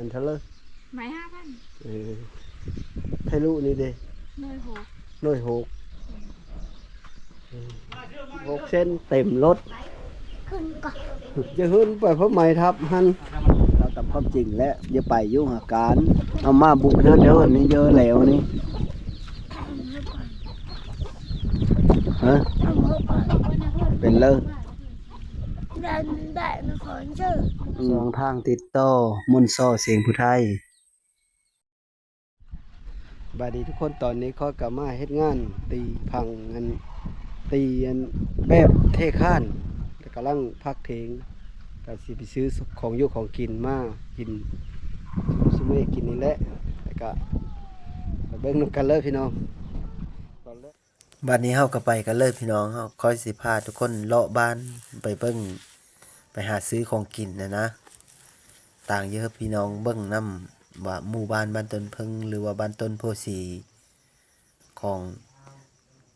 ອັນເທົ່າເລີຍ? ໄມ້ຫ້າພັນ. ເອີ ໄທລຸນີ້ເດ້? ໜ່ວຍຫົກ. ໜ່ວຍຫົກ. ເອີ ຫົກເຊັນເຕັມລົດ. ຂຶ້ນກ່ອນ. ຈະຂຶ້ນໄປເພາະໄມ້ທັບຫັ້ນ. ເອົາຕາມຄວາມຈິງແຫຼະ ຢ່າໄປຢູ່ຫາການ. ເອົາມາບຸກເດີນເດີນນີ້ເຢີແລ້ວນີ້. ຮະ? ເປັນເລີຍ. ສອງທາງຕິດຕໍ່ ມົນຊໍສຽງຜູ້ໄທ. ສະບາຍດີທຸກຄົນ, ຕອນນີ້ຂ້ອຍກໍມາເຮັດງານຕີຜັງ ອັນ ຕີອັນແບບເທຄານ ແລ້ວກຳລັງພັກເຖງ ກໍຊິໄປຊື້ຂອງຢູ່ຂອງກິນມາກິນ ຊຸມມື້ກິນນີ້ແຫຼະ ແລ້ວກໍໄປເບິ່ງນຳກັນເລີຍພີ່ນ້ອງ. ບັດນີ້ເຮົາກໍໄປກັນເລີຍພີ່ນ້ອງ, ເຮົາ ຂ້ອຍຊິພາທຸກຄົນເລາະບ້ານໄປເບິ່ງ ໄປຫາຊື້ຂອງກິນນະນະ ຕ່າງຢູ່ໃຫ້ພີ່ນ້ອງເບິ່ງນຳວ່າ ໝູ່ບ້ານບ້ານຕົ້ນເຜິ້ງ ຫຼືວ່າບ້ານຕົ້ນໂພສີ ຂອງ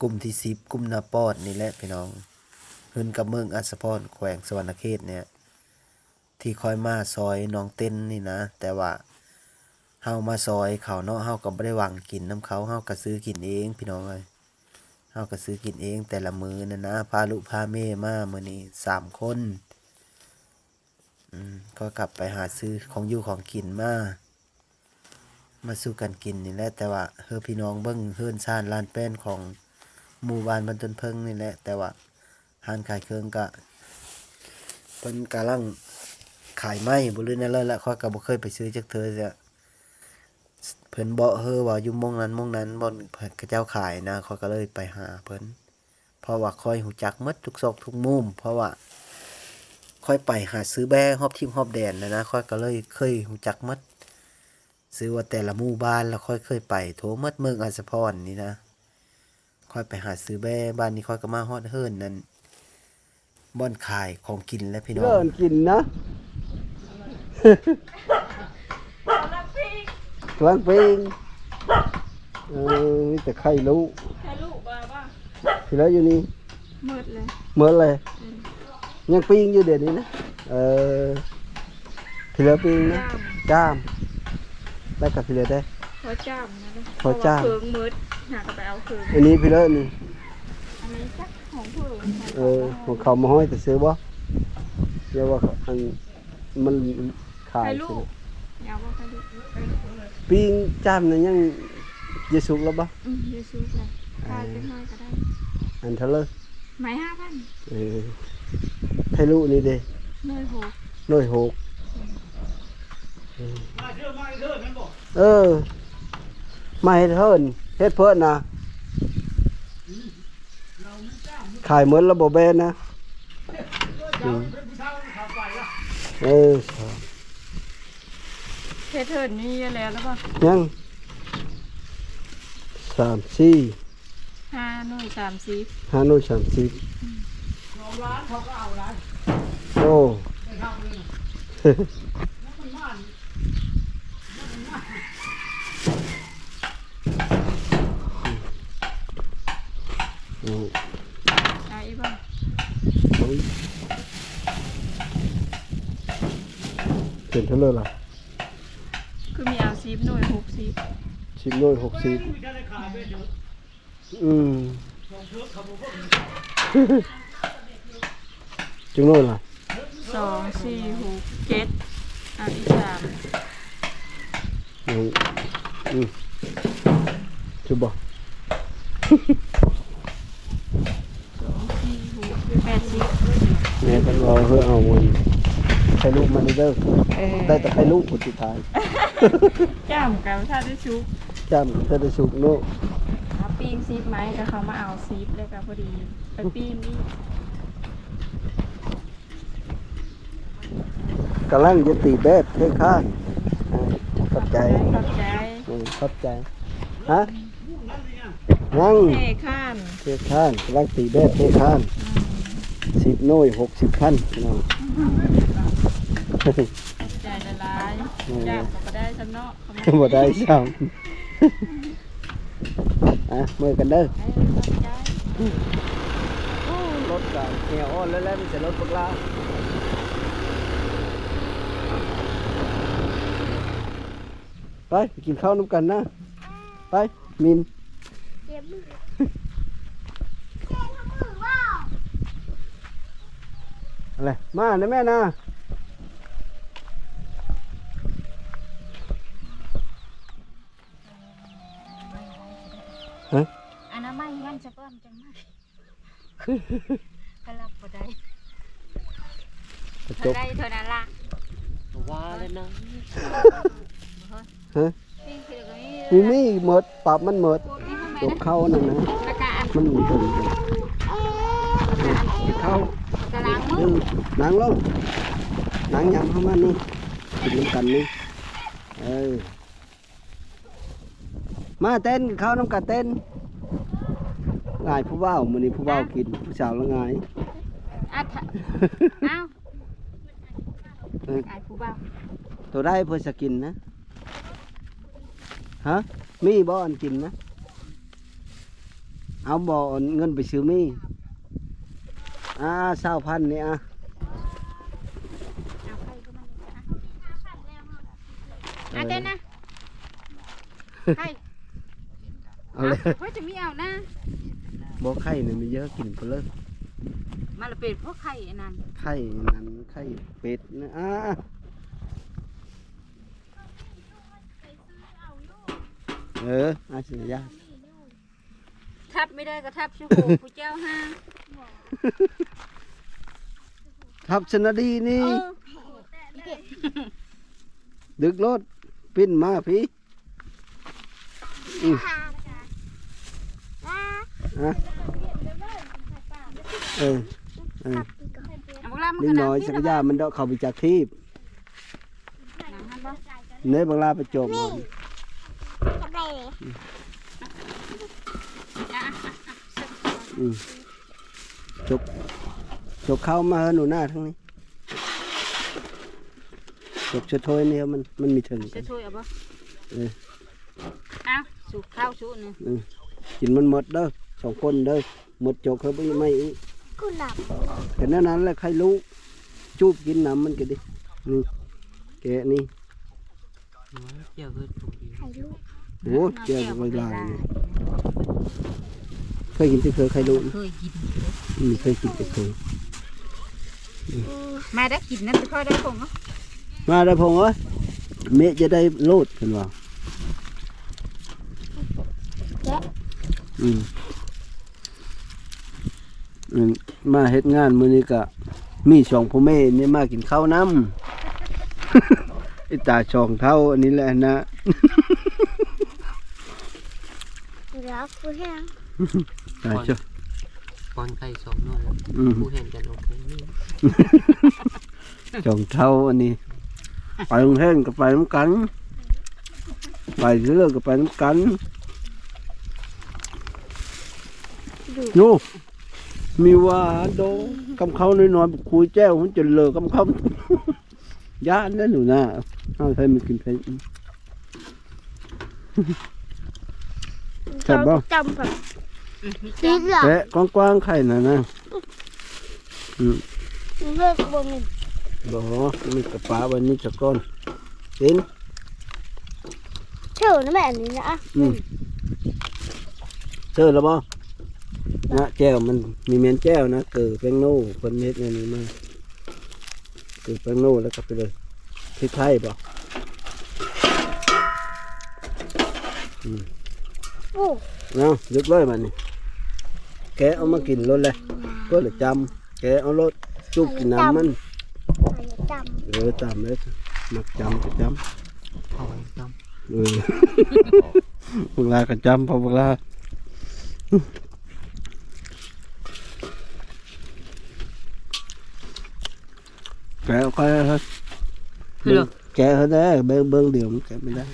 ກຸ່ມທີສິບ ກຸ່ມນາປອດນີ້ແຫຼະພີ່ນ້ອງ, ເຮືອນກັບເມືອງອັດສະພອນ ແຂວງສະຫວັນນະເຂດນີ້ ທີ່ຂ້ອຍມາຊອຍນ້ອງເຕັ້ນນີ້ນະ, ແຕ່ວ່າເຮົາມາຊອຍເຂົາເນາະ ເຮົາກໍບໍ່ໄດ້ຫວັງກິນນຳເຂົາ, ເຮົາກໍຊື້ກິນເອງພີ່ນ້ອງເອີຍ. ເຮົາກໍຊື້ກິນເອງແຕ່ລະມື້ນັ້ນນະ, ພາລູກພາເມຍມາມື້ນີ້ສາມຄົນ. ອືມ ກໍກັບໄປຫາຊື້ຂອງຢູ່ຂອງກິນມາ ມາສູ່ກັນກິນນີ້ແຫຼະ, ແຕ່ວ່າເຮີພີ່ນ້ອງເບິ່ງເຮືອນຊານລານແປ້ນຂອງໝູ່ບ້ານບ້ານຕົ້ນເຜິ້ງນີ້ແຫຼະ, ແຕ່ວ່າຮ້ານຂາຍເຄື່ອງກະ ເພິ່ນກຳລັງຂາຍໄມ້ບໍ່ ຫຼືແນວໃດລະ, ຂ້ອຍກະບໍ່ເຄີຍໄປຊື້ຈັກເທື່ອ. ເພິ່ນເບາະເຮີວ່າຢູ່ໝ່ອງນັ້ນໝ່ອງນັ້ນ ບ່ອນເຂົາເຈົ້າຂາຍນະ, ຂ້ອຍກໍເລີຍໄປຫາເພິ່ນ ເພາະວ່າຂ້ອຍຮູ້ຈັກໝົດທຸກຊອກທຸກມຸມ, ເພາະວ່າຂ້ອຍໄປຫາຊື້ແບ້ຮອບທິບຮອບແດນນະນະ, ຂ້ອຍກໍເລີຍເຄີຍຮູ້ຈັກໝົດ ຊື່ວ່າແຕ່ລະໝູ່ບ້ານລະຂ້ອຍເຄີຍໄປທົ່ວໝົດເມືອງອັດສະພອນນີ້ນະ. ຂ້ອຍໄປຫາຊື້ແບ້ ບາດນີ້ຂ້ອຍກໍມາຮອດເຮືອນນັ້ນ ບ່ອນຂາຍຂອງກິນແຫຼະພີ່ນ້ອງ. ເລີນກິນນະ ກຳລັງປີ້ງ ເອີ ມີແຕ່ໄຂ່ລຸ ໄຂ່ລຸບໍ່ວ່າ ພີ່ເລີຢູ່ນີ້ ໝົດເລີຍ ໝົດເລີຍ. ອືມ ຍັງປີ້ງຢູ່ດຽວນີ້ນະ. ເອີ ພີ່ເລີປີ້ງນະ ຈ້າມ ຈ້າມ ແລ້ວກໍພີ່ເລີໄດ້ ພໍຈ້າມນະ ພໍຈ້າມ ເຄື່ອງໝົດ ຫາກໍໄປເອົາເຄື່ອງ. ອັນນີ້ພີ່ເລີນີ້ ອັນນີ້ຈັກຂອງເພິ່ນ ເອີ ຂອງເຂົາມາຫ້ອຍແຕ່ເຊີບໍ່ ຫຼືວ່າອັນ ມັນຂາຍ ໄຂ່ລຸ ຊິ ຍາວບໍ່ໄຂ່ລຸ ປີ້ງຈ້າມນັ້ນຍັງ ຈະສຸກແລ້ວບໍ່? ອືມ ຈະສຸກແລ້ວ ເອີ ຂາຍຈັກໜ້ອຍກໍໄດ້. ອັນເທົ່າເລີ? ໄມ້ຫ້າພັນ. ເອີ ໄຂ່ລຸນີ້ເດ້? ໜ່ວຍຫົກ ໜ່ວຍຫົກ. ອືມ ເອີ ມາເຮັດເຮີນ ເຮັດເພິ່ນນະ ຂາຍໝົດແລ້ວບໍ່ແບນນະ. ອືມ ເອີ ເຮັດເຮີນນີ້ແລ້ວ ແລ້ວບໍ່? ຍັງ ສາມ ສີ່ ຫ້າໜ່ວຍສາມສິບ ຫ້າໜ່ວຍສາມສິບ. ອືມ ໂອ້ ອືມ ເອົາອີກບໍ່? ເອົາອີກ. ເປັນເທົ່າໃດລະ? ຄືມີເອົາສິບໜ່ວຍ ຫົກສິບ ສິບໜ່ວຍ ຫົກສິບ. ອືມ ຈັກໜ່ວຍລະ? ສອງ ສີ່ ຫົກ ເຈັດ ເອົາອີກສາມ. ອືມ ອືມ ຖືກບໍ່? ສອງ ສີ່ ຫົກ ເຈັດ ແປດສິບ. ແມ່ເພິ່ນເວົ້າເຮີເອົາອັນໄຂ່ລຸມາເດີ ເອີ ໄດ້ແຕ່ໄຂ່ລຸຜູ້ສຸດທ້າຍ. ຈ້າມກໍຖ້າໄດ້ສຸກ ຈ້າມກໍຖ້າໄດ້ສຸກເນາະ. ເອົາປີ້ງສິບໄມ້ ກໍເຂົາມາເອົາສິບ ແລ້ວກໍພໍດີໄປປີ້ງອີກ. ກຳລັງຈະຕີແບບເທຄານ. ອ່າ ຂອບໃຈ ຂອບໃຈ ເອີ ຂອບໃຈ. ຮະ? ຍັງ ເທຄານ ເທຄານ ກຳລັງຕີແບບເທຄານ. ອືມ ສິບໜ່ວຍ ຫົກສິບພັນ ພີ່ນ້ອງ. ຂອບໃຈຫຼາຍໆ. ເອີ ຈ້າມກໍບໍ່ໄດ້ຊ້ຳເນາະ. ບໍ່ໄດ້ຊ້ຳ. ອ່ະ ເມືອກັນເດີ. ເອີ ຂອບໃຈ. ໂອ້ ລົດກະແຮອ່ອນແລ້ວແຫຼະ ມີແຕ່ລົດບັກຫຼ້າ. ໄປ ໄປກິນເຂົ້ານຳກັນນະ ໄປ ມິນ ເຈັບມື ເຈັບມືບໍ່ ເອົາແຫຼະ ມານະແມ່ນະ ຮະ ອະນາໄມມັນສະກ່ອນຈັ່ງມາ. ກໍຮັບບໍ່ໄດ້ ກະຈົກ ເທົ່າໃດເທົ່ານັ້ນລະ ວ່າແລ້ວນະ ຮະ ມີ ມີໝົດ ປັບມັນໝົດ ໂຕເຂົ້ານັ້ນນະ ມັນມີຕົວນີ້ ເຂົ້າ ກະລ້າງມື ເອີ ນັ່ງລົງ ນັ່ງຫຍ້ຳເຂົ້າມານີ້ ກິນນຳກັນນີ້ ເອີ. ມາເຕັ້ນ ເຂົ້ານຳກັນເຕັ້ນ ອາຍຜູ້ບ່າວ ມື້ນີ້ຜູ້ບ່າວກິນ ຜູ້ສາວລະອາຍ ອາດ ອ້າວ ເອີ ອາຍຜູ້ບ່າວ ໂຕໃດເພິ່ນສະກິນນະ ຮະ ມີບໍ່ອັນກິນນະ ເອົາບໍ່ ເງິນໄປຊື້ມີ ອ່າ ຊາວພັນນີ້ ອ່າ ເອົາໄຂ່ເຂົ້າມາ ເອີ ອາເຕັ້ນນະ ໄຂ່ ເອົາເລີຍ ເຮົາຈະມີເອົານະ ບໍ່ໄຂ່ນີ້ມີເຢີະກິນໄປເລີຍ ມາລະເປັດ ພວກໄຂ່ອັນນັ້ນ ໄຂ່ອັນນັ້ນ ໄຂ່ເປັດນະ ອ່າ ເອີ ອາຊິຍາ ທັບໄມ່ໄດ້ກໍທັບຊິໂຫ ຜູ້ເຈົ້າຫາ ທັບຊະນະດີນີ້ ເອີ ດຶກໂລດ ປິ່ນມາພີ້ ອື ອ່ະ ເອີ ເອີ ເອົາບັກລາມາ ເດັກນ້ອຍ ກະນະ ສັກກະຢາມັນເດາະເຂົ້າໄປຈັກທີບ ເນີ ບັກລາໄປຈົກເອົາ ອື ຈົກ ຈົກເຂົ້າມາເຮີໜູນາທາງນີ້ ຈົກຊະຖ້ວຍນີ້ ມັນ ມັນມີເຖິງ ຊະຖ້ວຍເອົາບໍ່ ເອີ ອ້າວ ສູບເຂົ້າສູນ ເອີ ກິນມັນໝົດເດີ ສອງຄົນເດີ ໝົດຈົກເຂົາບໍ່ໃຫ້ອີກ ກະແນວນັ້ນແຫຼະ ໄຂ່ລູກ ຈູບກິນນ້ຳມັນກະດີ ນີ້ ແກະນີ້ ໂອ້ ແຈ່ວໄວ້ຫຼາຍ ເຄີຍກິນແຕ່ເຄີຍໄຂ່ລູກ ເຄີຍກິນ ອື ເຄີຍກິນແຕ່ເຄີຍ ມາໄດ້ກິນນຳ ຊິພໍໄດ້ຜົງເນາະ ມາໄດ້ຜົງເອີຍ ເມະຈະໄດ້ໂລດ ເພິ່ນວ່າ ແກະ ອື ອືມ ມາເຮັດງານມື້ນີ້ກະມີສອງພໍ່ແມ່ນີ້ມາກິນເຂົ້ານຳ ອີຕາສອງເຖົ້າອັນນີ້ແຫຼະນະ ດຽວກູແຮງ ຕາຍເຈົ້າ ປ້ອນໄຂ່ສອງໜ່ວຍ ອືມ ກູແຮງກັນໂອເຄ ສອງເຖົ້າອັນນີ້ ໄປໂຮງຮຽນກໍໄປນຳກັນ ໄປເລີຍກໍໄປນຳກັນ ໂອ້ ມີວ່າດອກ ກຳເຂົ້ານ້ອຍໆ ຄຸຍແຈ່ວມັນຈົນເລີກຳເຂົ້າ ຢ້ານແລ້ວໜູນາ ເອົາໃສ່ມາກິນໃສ່ ແຊບບໍ່? ຈ້ຳ ອືມ ແກະກວ້າງໆ ໄຂ່ນະນະ ອືມ ເລີກບໍ່ມີ ບໍ່ ມີກະປາໄວ້ນີ້ສາກ່ອນ ກິນ ເຊີນະແມ່ ອັນນີ້ນະ ອືມ ເຊີລະບໍ່? ນະ ແຈ່ວມັນມີແມ່ນແຈ່ວນະ ເກີແປ້ງໂນ ເພິ່ນເຮັດແນວນີ້ມາ ເກີແປ້ງໂນ ແລ້ວກໍໄປເລີຍ ພຣິກໄທບໍ່? ອືມ ໂອ້ ເອົາ ຢຸດເລີຍບາດນີ້ ແກະເອົາມາກິນໂລດແຫຼະ ກໍລະຈ້ຳ ແກະເອົາໂລດ ຈູບກິນນ້ຳມັນ ຈ້ຳ ເອີ ຈ້ຳເລີຍ ມັກຈ້ຳກໍຈ້ຳ ເອົາໄວ້ຈ້ຳ ເອີ ບັກຫຼ້າກໍຈ້ຳ ເພາະບັກຫຼ້າ ແກະເອົາໄຂ່ ຄື ແກະເອົາແດ່ ເບິ່ງ ເບິ່ງດຽວມັນແກະບໍ່ໄດ້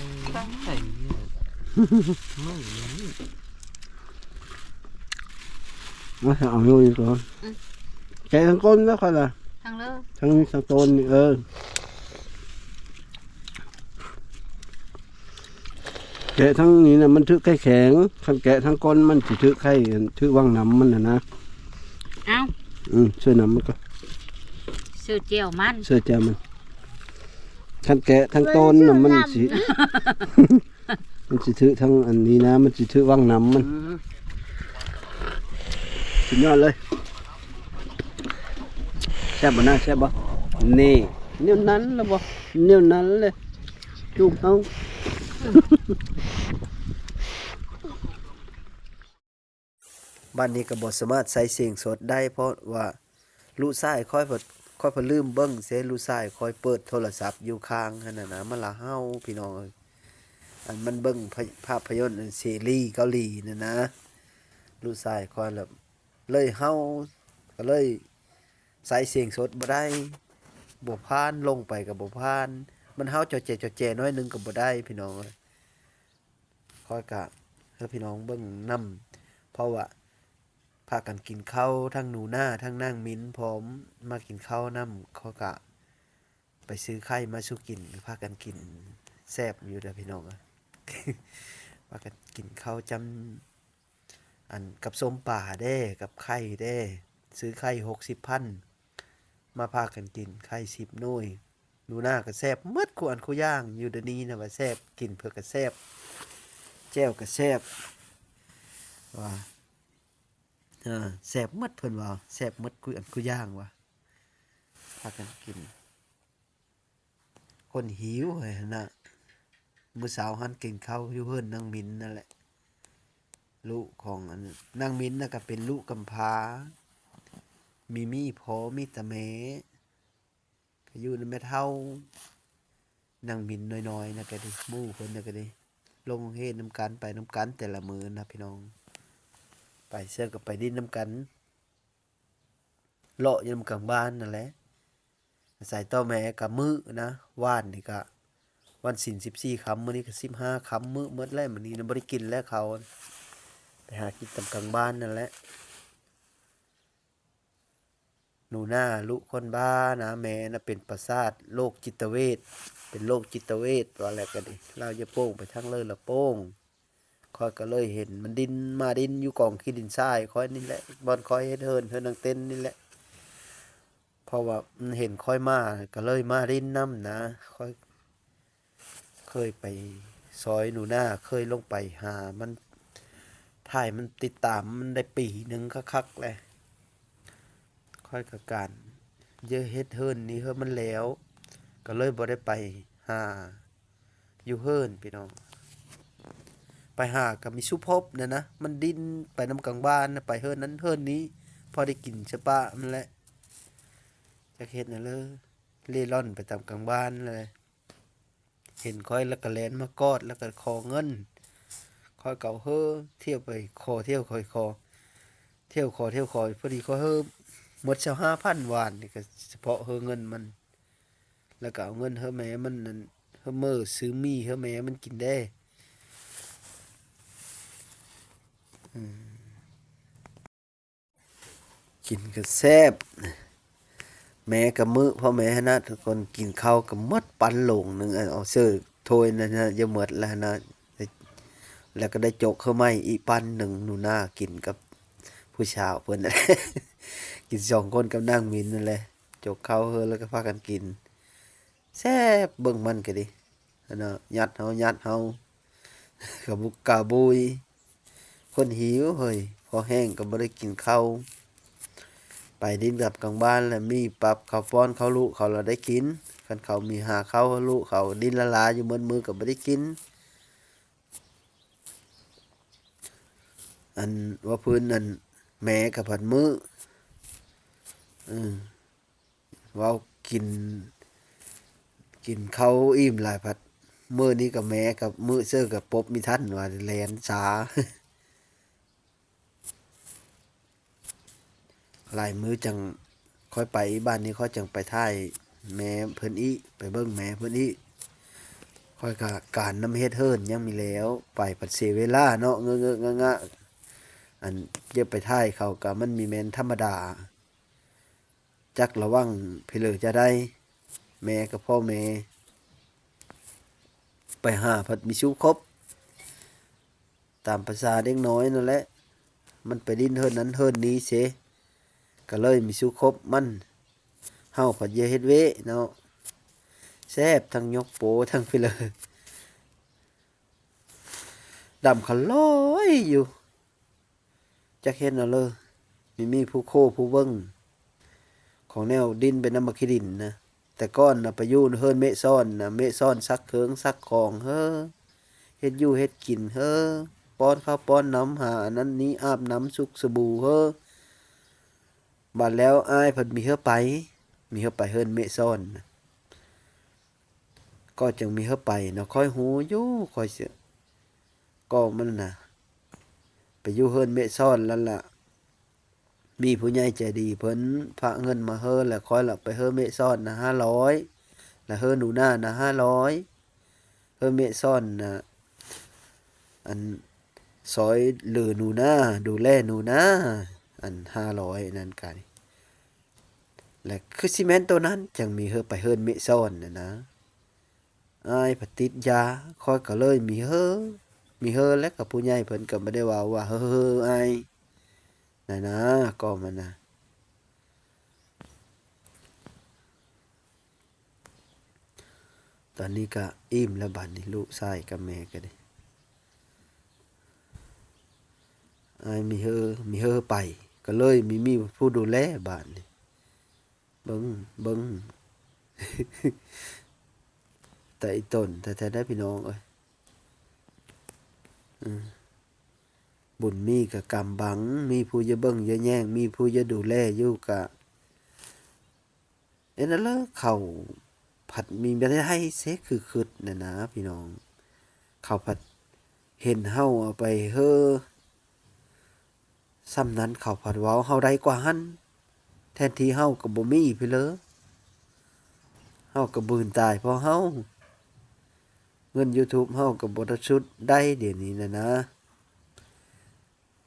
ມາເອົາຢູ່ນີ້ກ່ອນ ອືມ ແກະທາງກົ້ນແລ້ວຄ່ອຍລະ ທາງເລີ ທາງນີ້ ທາງຕົ້ນນີ້ ເອີ ແກະທາງນີ້ນະ ມັນຖືກໄຂ່ແຂງ ຄັນແກະທາງກົ້ນມັນຊິຖືກໄຂ່ ຖືກວັງນ້ຳມັນຫັ້ນນະ ເອົ້າ ອືມ ເຊີນ້ຳມັນກ່ອນ ເຊີແຈ່ວມັນ ເຊີແຈ່ວມັນ ທັງແກະທັງຕົ້ນນະ ມັນຊິ ມັນຊິຖືກທັງອັນນີ້ນະ ມັນຊິຖືກວັງນ້ຳມັນ. ອືມ ສຸດຍອດເລີຍ. ແຊບບໍ່ນະ? ແຊບບໍ່? ນີ້ ແນວນັ້ນລະບໍ່? ແນວນັ້ນແຫຼະ ລູກເຮົາ. ບັດນີ້ກໍບໍ່ສາມາດໃຊ້ສຽງສົດໄດ້ ເພາະວ່າລູກຊາຍຂ້ອຍ ຂ້ອຍພັດລືມເບິ່ງເຊ ລູກຊາຍຂ້ອຍເປີດໂທລະສັບຢູ່ຂ້າງຫັ້ນນະ ມັນລະເຫົ່າ ພີ່ນ້ອງເອີຍ. ອັນມັນເບິ່ງພາ ພາບພະຍົນອັນເສລີເກົາຫຼີນັ້ນນະ ລູກຊາຍຂ້ອຍລະເລີຍເຫົ່າ ກໍເລີຍໃຊ້ສຽງສົດບໍ່ໄດ້ ບໍ່ຜ່ານ ລົງໄປກໍບໍ່ຜ່ານ ມັນເຫົ່າຈໍແຈໆໜ້ອຍໜຶ່ງກໍບໍ່ໄດ້ ພີ່ນ້ອງເອີຍ. ຂ້ອຍກະໃຫ້ພີ່ນ້ອງເບິ່ງນຳ ເພາະວ່າພາກັນກິນເຂົ້າ ທັງໜູນາ ທັງນາງມິນ ພ້ອມມາກິນເຂົ້ານຳ. ຂ້ອຍກະໄປຊື້ໄຂ່ມາສູ່ກິນ ພາກັນກິນແຊບຢູ່ເດີພີ່ນ້ອງເອີຍ. ພາກັນກິນເຂົ້າຈ້ຳ ອັນ ກັບສົ້ມປາເດ້ ກັບໄຂ່ເດ້ ຊື້ໄຂ່ຫົກສິບພັນ ມາພາກັນກິນ ໄຂ່ສິບໜ່ວຍ. ໜູນາກໍແຊບໝົດຄູ່ອັນຄູ່ຢ່າງ ຢູ່ດຽວນີ້ນະວ່າແຊບ ກິນເພິ່ນກໍແຊບ ແຈ່ວກໍແຊບ ວ່າ ເອີ ແຊບໝົດ ເພິ່ນວ່າແຊບໝົດຄູ່ອັນຄູ່ຢ່າງວ່າ ພາກັນກິນ. ຄົນຫິວເຮີ້ຍຫັ້ນນະ. ມື້ເຊົ້າຫັ້ນກິນເຂົ້າຢູ່ເຮືອນນາງມິນນັ້ນແຫຼະ ລູກຂອງອັນ ນາງມິນນະກໍເປັນລູກກຳພ້າ ມີ ມີພໍ່ມີແຕ່ແມ່ ກໍຢູ່ນຳແມ່ເຖົ້າ ນາງມິນນ້ອຍໆນະກໍດີ ໝູ່ເພິ່ນນະກໍດີ ລົງໂຮງຮຽນນຳກັນ ໄປນຳກັນແຕ່ລະມື້ນະພີ່ນ້ອງ ໄປໃສກໍໄປຫຼິ້ນນຳກັນ ເລາະຢູ່ນຳກາງບ້ານນັ້ນແຫຼະ ອາໄສຕໍ່ແມ່ກະມື້ນະ. ວານນີ້ກະວັນສິນສິບສີ່ຄ່ຳ ມື້ນີ້ກະສິບຫ້າຄ່ຳ ມື້ໝົດແລ້ວ ມື້ນີ້ນະບໍ່ໄດ້ກິນແລ້ວເຂົ້າ ໄປຫາກິນຕາມກາງບ້ານນັ້ນແຫຼະ. ໜູນາລຸຄົນບ້ານະ ແມ່ນະເປັນປະສາດໂລກຈິດຕະເວດ ເປັນໂລກຈິດຕະເວດ ວ່າແລ້ວກໍດີ ລາວຢ່າໂປ່ງໄປທາງເລີລະໂປ່ງ. ຂ້ອຍກໍເລີຍເຫັນມັນດິນ ມາດິນຢູ່ກອງຂີ້ດິນຊາຍຂ້ອຍນີ້ແຫຼະ ບ່ອນຂ້ອຍເຮັດເຮືອນ ເຮືອນນາງເຕັນນີ້ແຫຼະ ເພາະວ່າມັນເຫັນຂ້ອຍມາ ກໍເລີຍມາດິນນຳນະ. ຂ້ອຍ ເຄີຍໄປຊອຍໜູນາ ເຄີຍລົງໄປຫາມັນ ຖ່າຍມັນ ຕິດຕາມມັນໄດ້ປີໜຶ່ງຄັກໆແຫຼະ. ຂ້ອຍກໍການເຍາະເຮັດເຮືອນນີ້ເຮີ້ຍມັນແລ້ວ ກໍເລີຍບໍ່ໄດ້ໄປຫາຢູ່ເຮືອນພີ່ນ້ອງ. ໄປຫາກໍມີສຸພົບນັ້ນນະ ມັນດິ້ນໄປນຳກາງບ້ານ ໄປເຮືອນນັ້ນເຮືອນນີ້ ພໍໄດ້ກິນສະປະມັນແຫຼະ. ຈັກເຮັດແນວເລີ ເລ່ລ່ອນໄປຕາມກາງບ້ານແຫຼະ. ເຫັນຂ້ອຍແລ້ວກໍແລ່ນມາກອດ ແລ້ວກໍຂໍເງິນ. ຂ້ອຍກໍເຮີ້ ທ່ຽວໄປຂໍ ທ່ຽວຂ້ອຍຂໍ ທ່ຽວຂໍ ທ່ຽວຂໍ ພໍດີຂ້ອຍເຮີ້ ໝົດຊາວຫ້າພັນ ວານນີ້ກໍສະເພາະເຮີ້ເງິນມັນ ແລ້ວກໍເອົາເງິນເຮີ້ແມ່ມັນນັ້ນ ເຮີ້ເມີຊື້ໝີ່ເຮີ້ແມ່ມັນກິນແດ່. ອືມ. ກິນກໍແຊບ ແມ່ກໍມື້ ພໍ່ແມ່ຫັ້ນນະ ທຸກຄົນ ກິນເຂົ້າກໍໝົດປັນໂຫຼງໜຶ່ງ ເອົາເສີຖ້ວຍນັ້ນນະ ຢ່າໝົດແລ້ວຫັ້ນນະ ແລ້ວກໍໄດ້ຈົກເຂົ້າໃໝ່ອີກປັນໜຶ່ງ ໜູນາກິນກັບຜູ້ສາວເພິ່ນ ກິນສອງຄົນກັບນາງມິນນັ້ນແຫຼະ ຈົກເຂົ້າເຮີ້ ແລ້ວກໍພາກັນກິນ ແຊບ ເບິ່ງມັນກໍດີ ຫັ້ນນະ ຍັດເຮົາ ຍັດເຮົາ ກະບຸກກະບຸຍ ຄົນຫິວເຮີ້ຍ ພໍແຫ້ງກໍບໍ່ໄດ້ກິນເຂົ້າ ໄປດິ້ນກັບກາງບ້ານ ແລ້ວມີປັບເຂົ້າປ້ອນເຂົ້າລູກເຂົາລະໄດ້ກິນ ຄັນເຂົາມີຫາເຂົ້າລູກເຂົາດິ້ນລາໆຢູ່ໝົດມື້ກໍບໍ່ໄດ້ກິນ. ອັນວ່າພື້ນນັ້ນ ແມ່ກໍພັດມື້ ເອີ ເວົ້າກິນ ກິນເຂົ້າອີ່ມຫຼາຍ ພັດມື້ນີ້ກໍແມ່ກັບມື້ເຊີກັບປົບມີທັນວ່າແລ່ນຊ້າ ຫຼາຍມື້ຈັ່ງຄ່ອຍໄປ ບ້ານນີ້ຂ້ອຍຈັ່ງໄປຖ່າຍແມ່ເພິ່ນອີກ ໄປເບິ່ງແມ່ເພິ່ນອີກ ຂ້ອຍກະການນຳເຮັດເຮືອນຍັງມີແລ້ວ ໄປພັດເສຍເວລາເນາະ ເງີກໆງະໆ ອັນຈະໄປຖ່າຍເຂົາກະມັນມີແມ່ນທຳມະດາ. ຈັກລະວັງເຜເລີຈະໄດ້ ແມ່ກັບພໍ່ແມ່ ໄປຫາພັດມີສຸຄົບ ຕາມພາສາເດັກນ້ອຍນັ້ນແຫຼະ ມັນໄປຫຼິ້ນເຮືອນນັ້ນເຮືອນນີ້ເສ ກະເລີຍມີສຸຄົບມັນ ເຮົາພັດຢ່າເຮັດເວເນາະ ແຊບ ທັງຍົກໂປທັງພີເລີ ດຳຂະລອຍຢູ່. ຈັກເຮັດແນວເລີ ມີ ມີຜູ້ໂຄຜູ້ເບິ່ງ ຂອງແນວດິນໄປນຳໝາກຂີ້ດິນນະ. ແຕ່ກ່ອນນະໄປຢູ່ເຮືອນເມະຊ້ອນນະ ເມະຊ້ອນຊັກເຄື່ອງຊັກຂອງເຮີ ເຮັດຢູ່ເຮັດກິນເຮີ ປ້ອນເຂົ້າປ້ອນນ້ຳ ຫາອັນນັ້ນນີ້ ອາບນ້ຳ ຊຸກສະບູເຮີ. ບາດແລ້ວອ້າຍເພິ່ນມີເຮືອໄປ ມີເຮືອໄປເຮືອນເມະຊ້ອນນະ ກໍຈຶ່ງມີເຮືອໄປເນາະ. ຂ້ອຍຮູ້ຢູ່ ຂ້ອຍເສຍ ກໍມັນນະ ໄປຢູ່ເຮືອນເມະຊ້ອນນັ້ນລະ ມີຜູ້ໃຫຍ່ໃຈດີເພິ່ນຝາກເງິນມາເຮີ ແລ້ວຂ້ອຍລະໄປເຮີເມະຊ້ອນນະຫ້າຮ້ອຍ ແລ້ວເຮີໜູນານະຫ້າຮ້ອຍ ເຮີເມະຊ້ອນນະ ອັນ ຊອຍເຫຼືອໜູນາ ດູແລໜູນາ ອັນ ຫ້າຮ້ອຍນັ້ນກະ ແລະ ຄືຊິແມ່ນໂຕນັ້ນ ຈັ່ງມີເຮີໄປເຮືອນເມະຊ້ອນນະນະ. ອ້າຍພັດຕິດຢາ ຂ້ອຍກໍເລີຍມີເຮີ ມີເຮີ ແລ້ວກໍຜູ້ໃຫຍ່ເພິ່ນກໍບໍ່ໄດ້ເວົ້າວ່າ ເຮີ ເຮີ ອ້າຍ ນັ້ນນະ ກໍມັນນະ. ຕອນນີ້ກະອີ່ມແລ້ວບາດນີ້ ລູກຊາຍກັບແມ່ກໍດີ ອ້າຍມີເຮີ ມີເຮີໄປ ກໍເລີຍມີ ມີຜູ້ດູແລບາດນີ້. ເບິ່ງ ເບິ່ງ ແຕ່ອີ່ຕົນແທ້ໆ ເດີພີ່ນ້ອງເອີຍ. ເອີ ບຸນມີກໍກຳບັງ ມີຜູ້ຢາເບິ່ງຢາແຍງ ມີຜູ້ຢາດູແລຢູ່ ກະ ເອັນນັ້ນເລີ ເຂົາພັດມີແຕ່ໄດ້ເສຄືຄຶດນັ້ນນະພີ່ນ້ອງ. ເຂົາພັດເຫັນເຮົາເອົາໄປເຮີ ສ່ຳນັ້ນເຂົາພັດເວົ້າເຮົາໄດ້ກວ່າຫັ້ນ ແທນທີ່ເຮົາກໍບໍ່ມີພີເລີ ເຮົາກໍບືນຕາຍເພາະເຮົາ ເງິນຢູທູບເຮົາກໍບໍ່ໄດ້ຊຸດໄດ້ດຽວນີ້ນະນະ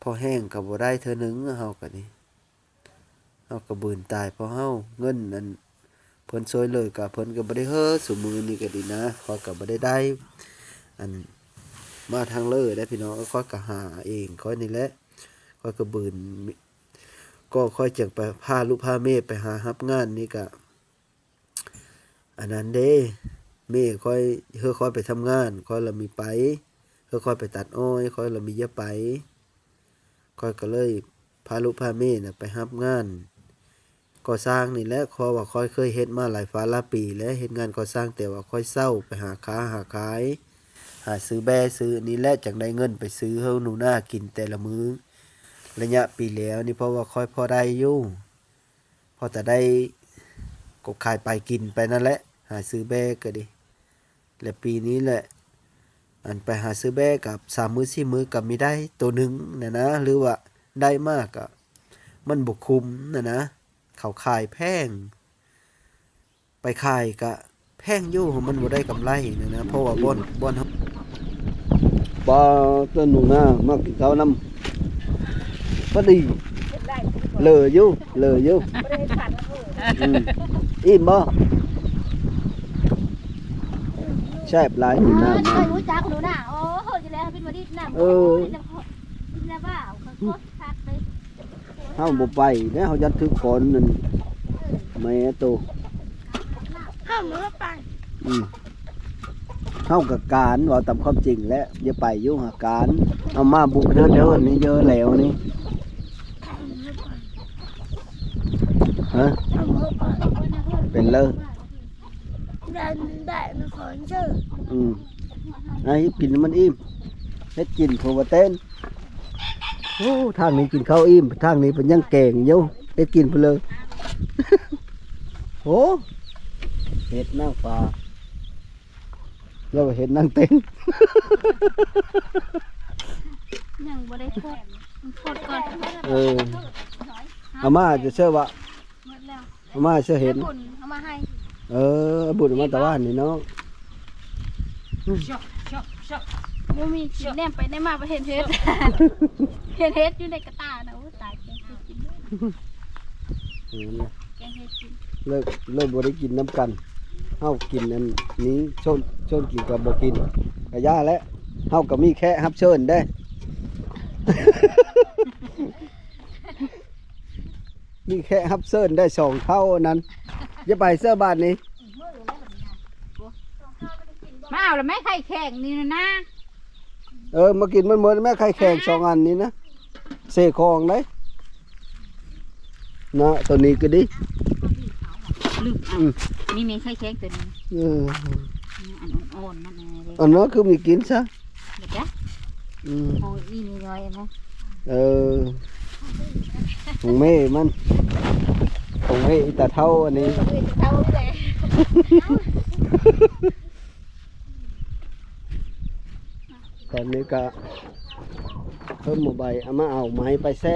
ພໍແຫ້ງກໍບໍ່ໄດ້ເທື່ອໜຶ່ງ ເຮົາກໍນີ້ ເຮົາກໍບືນຕາຍເພາະເຮົາ ເງິນອັນ ເພິ່ນຊ່ວຍເຫຼືອກໍເພິ່ນກໍບໍ່ໄດ້ເຮີ ຊຸມື້ນີ້ກໍດີນະ ຂ້ອຍກໍບໍ່ໄດ້ໄດ້ ອັນ ມາທາງເລີໄດ້ພີ່ນ້ອງ ຂ້ອຍກໍຫາເອງຂ້ອຍນີ້ແຫຼະ ຂ້ອຍກໍບືນ ກໍຂ້ອຍຈັ່ງໄປພາລູກພາເມຍໄປຫາຮັບງານນີ້ກະ ອັນນັ້ນເດ້ ເມຍຂ້ອຍ ເຮີຂ້ອຍໄປທຳງານ ຂ້ອຍລະມີໄປ ເຮີຂ້ອຍໄປຕັດອ້ອຍ ຂ້ອຍລະມີຢາໄປ ຂ້ອຍກໍເລີຍພາລູກພາເມຍນະໄປຮັບງານ ກໍ່ສ້າງນີ້ແຫຼະ ເພາະວ່າຂ້ອຍເຄີຍເຮັດມາຫຼາຍຟ້າຫຼາຍປີແລ້ວ ເຮັດງານກໍ່ສ້າງ ແຕ່ວ່າຂ້ອຍເຊົ່າໄປຫາຄ້າຫາຂາຍ ຫາຊື້ແບ້ຊື້ນີ້ແຫຼະ ຈັ່ງໄດ້ເງິນໄປຊື້ເຮີໜູນາກິນແຕ່ລະມື້. ໄລຍະປີແລ້ວນີ້ ເພາະວ່າຂ້ອຍພໍໄດ້ຢູ່ ພໍຕາໄດ້ກົບຂາຍປາຍກິນໄປນັ້ນແຫຼະ ຫາຊື້ແບ້ກໍດີ. ແລະ ປີນີ້ແຫຼະ ອັນໄປຫາຊື້ແບ້ກັບສາມມື້ສີ່ມື້ກໍມີໄດ້ໂຕໜຶ່ງນະນະ ຫຼືວ່າໄດ້ມາກະມັນບໍ່ຄຸ້ມນະນະ ເຂົາຂາຍແພງ ໄປຂາຍກະແພງຢູ່ ມັນບໍ່ໄດ້ກຳໄລນະນະ ເພາະວ່າບ່ອນ ບ່ອນເຮົາ ປາໂຕ ໜູນາມາກິນເຂົ້ານຳ ພໍດີ ເລີຢູ່ ເລີຢູ່ ອືມ ອີ່ມບໍ່? ແຊບຫຼາຍ ໜູນາ ຂ້ອຍຮູ້ຈັກໜູນາ ໂອ້ ຢູ່ແລ້ວເປັນບໍ່ດີນຳ ເອີ ໂອ້ຍ ແລ້ວ ແລ້ວວ່າເຂົາກໍຄັກເລີຍ ເຮົາບໍ່ໄປເດ້ ເຮົາຢ້ານຖືກກອນນັ້ນ ແມ່ໂຕ ເຮົາບໍ່ໄປ ອືມ ເຮົາກໍການ ເວົ້າຕາມຄວາມຈິງແຫຼະ ຢ່າໄປຢູ່ຫາການ ເອົາມາບຸກເດີໆ ນີ້ເຢີແລ້ວນີ້ ຮະ ເຮົາບໍ່ໄປ ເປັນເລີ ແບບ ແບບຂອງເຈີ ອືມ ໃຫ້ກິນໃຫ້ມັນອີ່ມ ເຮັດກິນໂທວ່າແຕນ ໂອ້ ທາງນີ້ກິນເຂົ້າອີ່ມ ທາງນີ້ເພິ່ນຍັງແກງຢູ່ ເຮັດກິນເພິ່ນເລີຍ ໂອ້ ເຫັດນາງຟ້າ ລາວເຫັດນາງເຕັນ ຍັງບໍ່ໄດ້ໂພດ ໂພດກ່ອນ ເອີ ອາມ່າຈະເຊື່ອວ່າ ໝົດແລ້ວ ອາມ່າເຊື່ອເຫັນ ບຸນເອົາມາໃຫ້ ເອີ ບຸນເອົາມາແຕ່ວານນີ້ເນາະ ບໍ່ມີກິນ ແນມໄປແນມມາບໍ່ເຫັນເຫັດ ເຫັນເຫັດຢູ່ໃນກະຕ່ານະ ໂອ້ ຕາຍ ແກງເຫັດກິນ ເອີ ແກງເຫັດກິນ ເລີຍ ເລີຍບໍ່ໄດ້ກິນນຳກັນ ເຮົາກິນອັນນີ້ ຊົນ ຊົນກິນກໍບໍ່ກິນ ກະຢ່າແຫຼະ ເຮົາກໍມີແຂກຮັບເຊີນເດ້ ມີແຂກຮັບເຊີນໄດ້ສອງເທົ່ານັ້ນ ຢ່າໄປເສີບາດນີ້ ມາເອົາລະແມ່ໄຂ່ແຂງນີ້ນະນາ. ເອີ ມາກິນມັນໝົດແມ່ໄຂ່ແຂງສອງອັນນີ້ນະ ເສຂອງໄດ໋ນະ. ໂຕນີ້ກໍດີ ລືມເອົາ ອືມ ນີ້ແມ່ໄຂ່ແຂງໂຕນີ້. ເອີ ອັນອ່ອນໆມັນແນ່ເດ້ ອັນນັ້ນຄືມີກິນຊະ ບໍ່ຈັກ. ອືມ ຂອງອີ່ນີ້ນ້ອຍນະ. ເອີ ຂອງແມ່ມັນ ຂອງແມ່ອີຕາເຖົ້າອັນນີ້ ເອີ ອີຕາເຖົ້ານີ້ແຫຼະ. ຕອນນີ້ກະເພີ່ມໝໍໃບ ເອົາມາເອົາໄມ້ໄປແຊ່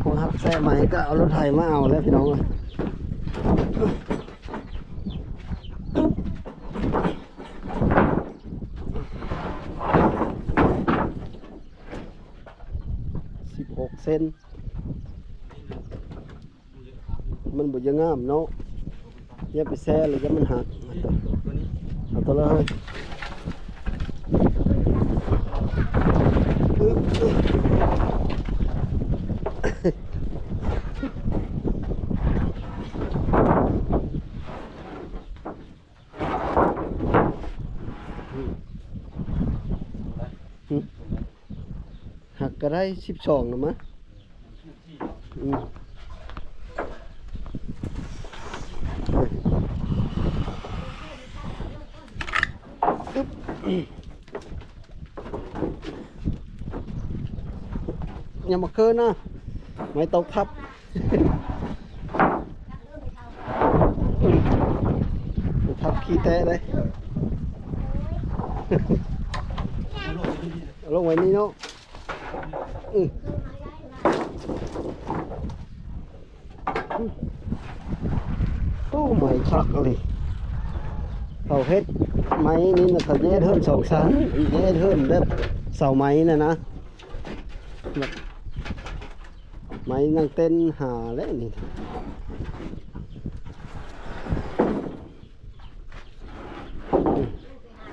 ພວກຮັບແຊ່ໄມ້ກະເອົາລົດໄຖມາເອົາແລ້ວພີ່ນ້ອງເອີຍ. ສິບຫົກເຊັນ ມັນບໍ່ຢາກງາມເນາະ ຢ່າໄປແຊ່ເລີຍ ຢ່າມັນຫັກ. ເອົາໂຕລະເຮີ້ຍ ຫຶ ຫຶ ຫັກກະໄດ້ສິບສອງນະມະ. ອືມ ຢ່າມາເຄີນນະ ໄມ້ຕົກທັບ. ທັບຂີ້ແຕະເດ້ ເອົາລົງໄວ້ນີ້ເນາະ. ອືມ ໂອ້ ໄມ້ຄັກອີ່ຫຼີ ເຂົາເຮັດໄມ້ນີ້ນະ ເຂົາຈະເຮັດເຮືອນສອງຊັ້ນ ອີກເຮັດເຮືອນແບບເສົາໄມ້ນະນະ. ໄມ້ນັ່ງເຕັ້ນຫາແຫຼະນີ້.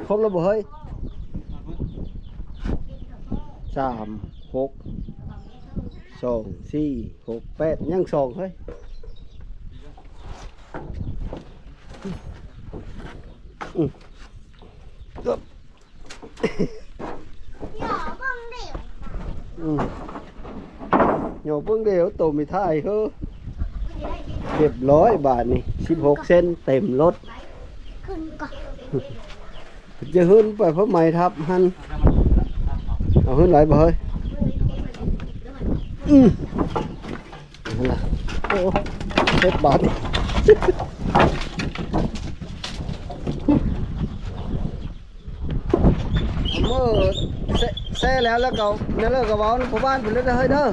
ຄົບແລ້ວບໍ່ເຮີ້ຍ? ສາມ ຫົກ ສອງ ສີ່ ຫົກ ແປດ ຍັງສອງເຮີ້ຍ. ອືມ ເອີບ ອືມ ໂຍເບິ່ງເດ້ວ ໂຕມີທ້າຍເຮີ້. ຮຽບຮ້ອຍບາດນີ້ ສິບຫົກເຊັນເຕັມລົດ. ຈະເຮີ້ນໄປເພາະໄມ້ທັບຫັ້ນ. ເອົາເຮີ້ນໄວ້ບໍ່ເຮີ້ຍ? ອືມ ນັ້ນລະ ໂອ້ ເຈັບບາດນີ້. ເມື່ອແຊ່ ແຊ່ແລ້ວ ແລ້ວກໍ ແລ້ວກໍເວົ້ານຳພໍ່ບ້ານເພິ່ນເດີເຮີ້ຍເດີ.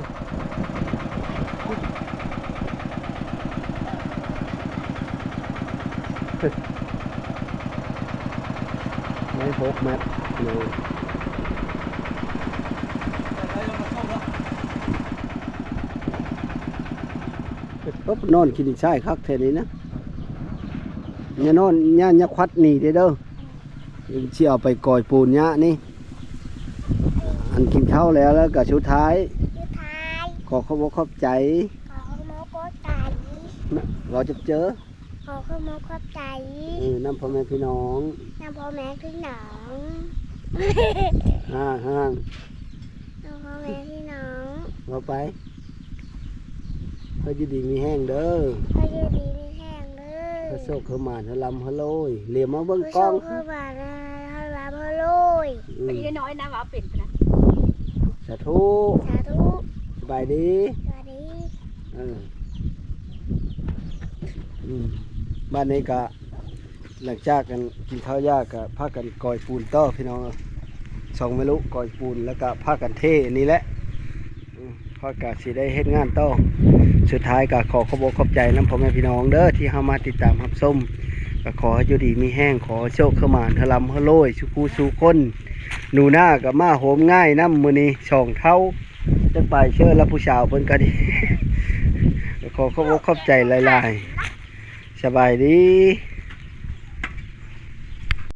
ໄດ້ຫົກແມັດເນາະ. ເອີບ ນອນກິນຊາຍຄັກແທ້ນີ້ນະ. ຢ່ານອນ ຢ່າ ຢ່າຄວັດໜີເດີ້ ເດີ. ຊິເອົາໄປກອຍປູນຍະນີ້. ອັນກິນເຂົ້າແລ້ວ ແລ້ວກະສຸດທ້າຍ ສຸດທ້າຍ ຂໍຂອບອົກຂອບໃຈ ຂໍຂອບອົກຂອບໃຈ ເວົ້າຈັບເຈີ ຂໍຂອບອົກຂອບໃຈ ເອີ ນຳພໍ່ແມ່ພີ່ນ້ອງ ນຳພໍ່ແມ່ພີ່ນ້ອງ ຫ້າງ ຫ້າງ ນຳພໍ່ແມ່ພີ່ນ້ອງ ເວົ້າໄປ. ໃຫ້ຢູ່ດີມີແຮງເດີ ໃຫ້ຢູ່ດີມີແຮງເດີ ໃຫ້ໂຊກໃຫ້ໝານ ໃຫ້ລ່ຳໃຫ້ລວຍ ຫຼຽມມາເບິ່ງກ້ອງ ໃຫ້ໂຊກໃຫ້ໝານ ໃຫ້ລ່ຳໃຫ້ລວຍ ອືມ ໄປເຮັດນ້ອຍນະ ວ່າເປັນນະ ສາທຸ ສາທຸ ສະບາຍດີ ສະບາຍດີ ເອີ ອືມ ບາດນີ້ກະ ຫຼັງຈາກກັນກິນເຂົ້າຢາກະພາກັນກອຍປູນຕໍ່ພີ່ນ້ອງເອີຍ ສອງແມ່ລູກກອຍປູນ ແລ້ວກະພາກັນເທນີ້ແຫຼະ ອືມ ຂ້ອຍກະຊິໄດ້ເຮັດງານຕໍ່. ສຸດທ້າຍກະຂໍຂອບອົກຂອບໃຈນຳພໍ່ແມ່ພີ່ນ້ອງເດີ ທີ່ເຂົ້າມາຕິດຕາມຮັບຊົມ ກະຂໍໃຫ້ຢູ່ດີມີແຮງ ຂໍໃຫ້ໂຊກໃຫ້ໝານ ໃຫ້ລ່ຳໃຫ້ລວຍ ສູ່ຜູ້ສູ່ຄົນ. ໜູນາກະມາໂຮມງາຍນຳມື້ນີ້ ສອງເທົ້າ ຈັກໄປເຊີລະ ຜູ້ສາວເພິ່ນກະດີ. ຂໍຂອບອົກຂອບໃຈຫຼາຍໆ ສະບາຍດີ.